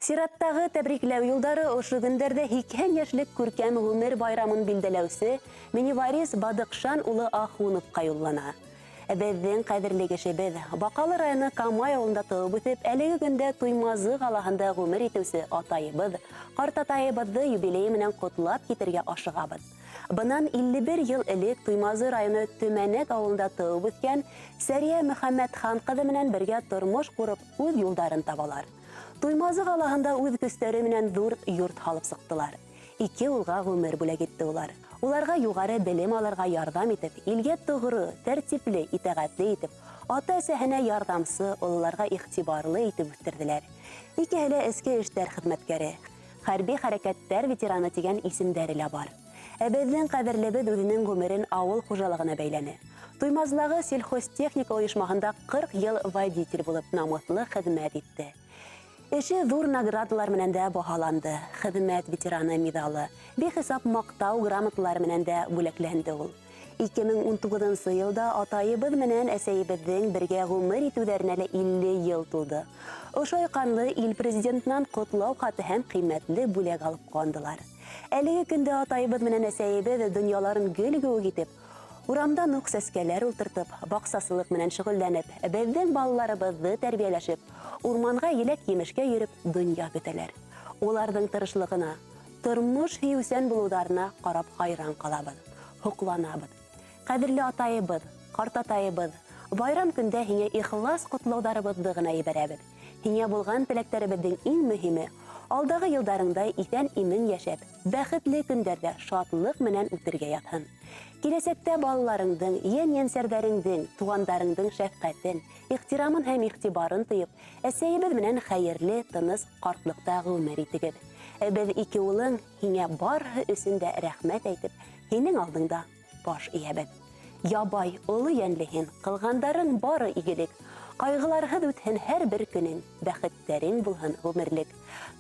Сираттағы тәбрикләү юлдары ошо көндәрҙә 80 йәшлек күркәм ғүмер байрамын билдәләүсе Миниварис Бадыҡшан улы Ахуновҡа юллана. Беҙҙең ҡәҙерле кешебеҙ, Баҡалы районы Камай ауылында тыуып үҫеп, әлеге көндә Туймазы ҡалаһында ғүмер итеүсе атайыбыҙ, ҡартатайыбыҙҙы юбилейы менән ҡотлап китергә ашығабыҙ. Бынан 51 йыл элек Туймазы районы Төмәнәк ауылында тыуып үҫкән Сәрия Мөхәммәтхан ҡыҙы менән бергә тормош ҡороп үҙ юлдарын табалар. Туймазы ҡалаһында үҙ көстәре менән ҙур йорт һалып сыҡтылар. Ике улға ғүмер бүләк итте улар. Уларға юғары белем алырға ярҙам итеп, илгә тоғро, тәртипле, итәғәтле итеп, ата-әсәһенә ярҙамсы, ололарға иғтибарлы итеп үҫтерҙеләр. Икеһе лә эске эштәр хеҙмәткәре, хәрби хәрәкәттәр ветераны тигән исемдәре лә бар. Ә беҙҙең ҡәҙерлебеҙ үҙенең ғүмерен ауыл хужалығына бәйләне. Туймазылағы Сельхозтехника ойошмаһында 40 йыл водитель булып намыҫлы хеҙмәт итте. Эше ҙур наградалар менән дә баһаланды, Хеҙмәт ветераны миҙалы, бихисап маҡтау грамоталары менән дә бүләкләнде ул. 2019 нсы йылда атайыбыҙ менән әсәйебеҙҙең бергә ғүмер итеүҙәренә лә 50 йыл тулды. Ошо айҡанлы ил президентынан ҡотлау хаты һәм ҡиммәтле бүләк алып ҡыуандылар. Әлеге көндә атайыбыҙ менән әсәйебеҙ донъяларын гөл кеүек итеп, урамдан уҡ сәскәләр ултыртып, баҡсасылыҡ менән шөгыльләнеп, беҙҙең балаларыбыҙҙы тәрбиәләшеп, урманға еләк-емешкә йөрөп донъя көтәләр. Уларҙың тырышлығына, тормош һөйөүсән булыуҙарына ҡарап хайран ҡалабыҙ, һоҡланабыҙ. Ҡәҙерле атайыбыҙ, ҡартатайыбыҙ, байрам көндә һиңә ихлас ҡотлауҙарыбыҙҙы ғына ебәрәбеҙ. Һиңә булған теләктәребеҙҙең иң мөһиме, алдағы йылдарыңда иҫән-имен йәшәп, бәхетле көндәрҙә шатлыҡ менән үтергә яҙһын. Киләсәктә балаларыңдың, йән-йәнсәрҙәреңдең, туғандарыңдың шәфҡәтен, ихтирамын һәм иғтибарын тоеп, әсәйебеҙ менән хәйерле, тыныс ҡартлыҡта ғүмер итегеҙ. Ә беҙ ике улың һиңә барыһы өсөн дә рәхмәт әйтеп, һинең алдыңда баш эйәбеҙ. Ябай, оло йәнле һин, Ҡылғандарың бары игелек. Ҡайғыларһыҙ үтһен һәр бер көнөң, Бәхеттәрең булһын ғүмерлек.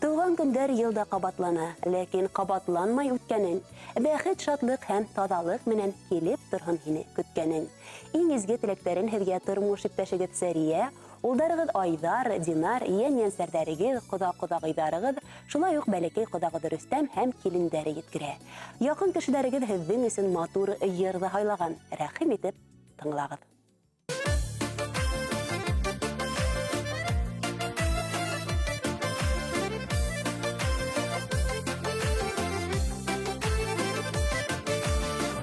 Тыуған көндәр йыл да ҡабатлана, Ләкин ҡабатланмай үткәнең. Бәхет, шатлыҡ һәм таҙалыҡ менән Килеп торһон һине көткәнең. Иң изге теләктәрен һеҙгә тормош иптәшегеҙ Сәрия, Улдарығыҙ Айҙар, Динар, йән-йәнсәрҙәрегеҙ, ҡоҙа-ҡоҙағыйҙарығыҙ, шулай уҡ бәләкәй ҡоҙағыҙ Рөстәм һәм килендәре еткерә. Яҡын кешеләрегеҙ һеҙҙең өсөн матур йыр ҙа һайлаған, рәхим итеп тыңлағыҙ.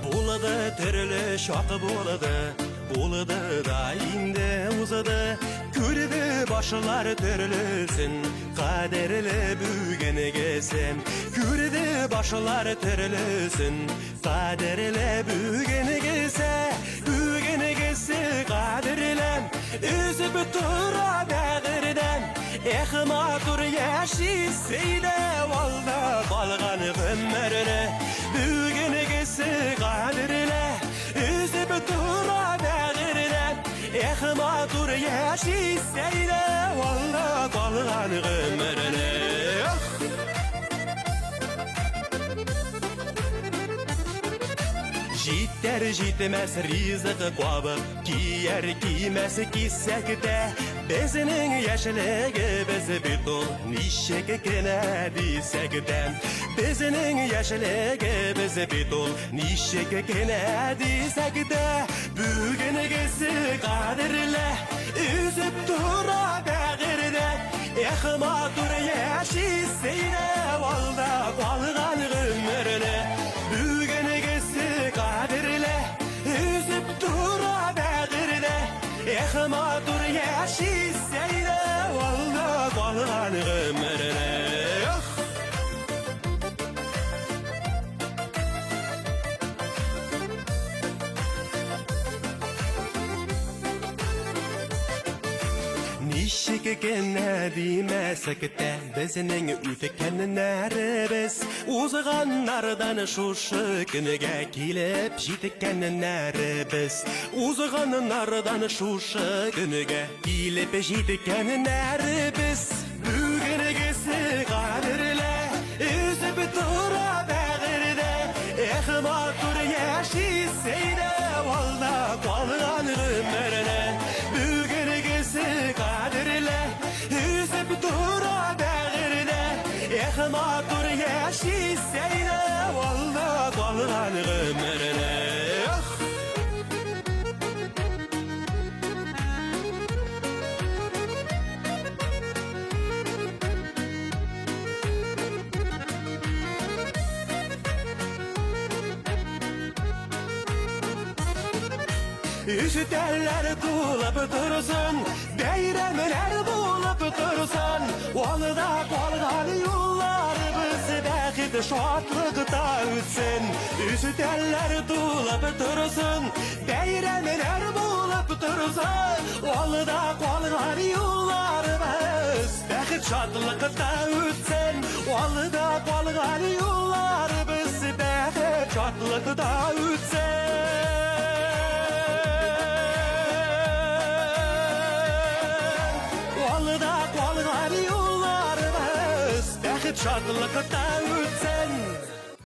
Булды төрле чак булды, Булды да инде узды, Күрде башлар төрлесен, Кадерле бүгенгесен. Күрде башлар төрлесен, Кадерле бүгенгесе, Бүгенгесе кадерле, Өзеп тора бәгырьдән. Эх, матур яшисе иде алда калган гомерне, Бүгенгесе кадерле, Өзеп тора бәгырьдән. Эх, матур яшисе иде алда калган гомерне. Эх! Җитәр җитмәс ризык кабып, кияр кимәс кисәк тә. Безнең яшьлегебез бит ул, ничек кенә дисәк тә. Безнең яшьлегебез бит ул, ничек кенә дисәк тә. Бүгенгесе кадерле, өзеп тора бәгырьдә. Эх, матур яшисе иде алда калган гомерне. Бүгенгесе кадерле, өзеп тора бәгырьдә. Эх, матур яшисе иде алда калган гомерне. Эх! Ничек кенә димәсәк тә, безнең үткәннәребез, узганнардан шушы көнгә килеп җиткәннәребез, узганнардан шушы көнгә килеп җиткәннәребез. Бүгенгесе кадерле, өзеп тора бәгырьдә. Эх, матур яшисе иде алда калган гомерне. Бүгенгесе кадерле, өзеп тора бәгырьдә. Эх, матур яшисе ине алда калган гомерне. Эх! Өстәлләр тулып торсын, бәйрәмнәр булып торсын, алда калган юлларыбыз бәхет шатлыкта үтсен. Өстәлләр тулып торсын, бәйрәмнәр булып торсын, алда калган юлларыбыз бәхет шатлыкта үтсен. Алда калган юлларыбыз бәхет шатлыкта үтсен. Алда калган юлларыбыз бәхет шатлыкта үтсен.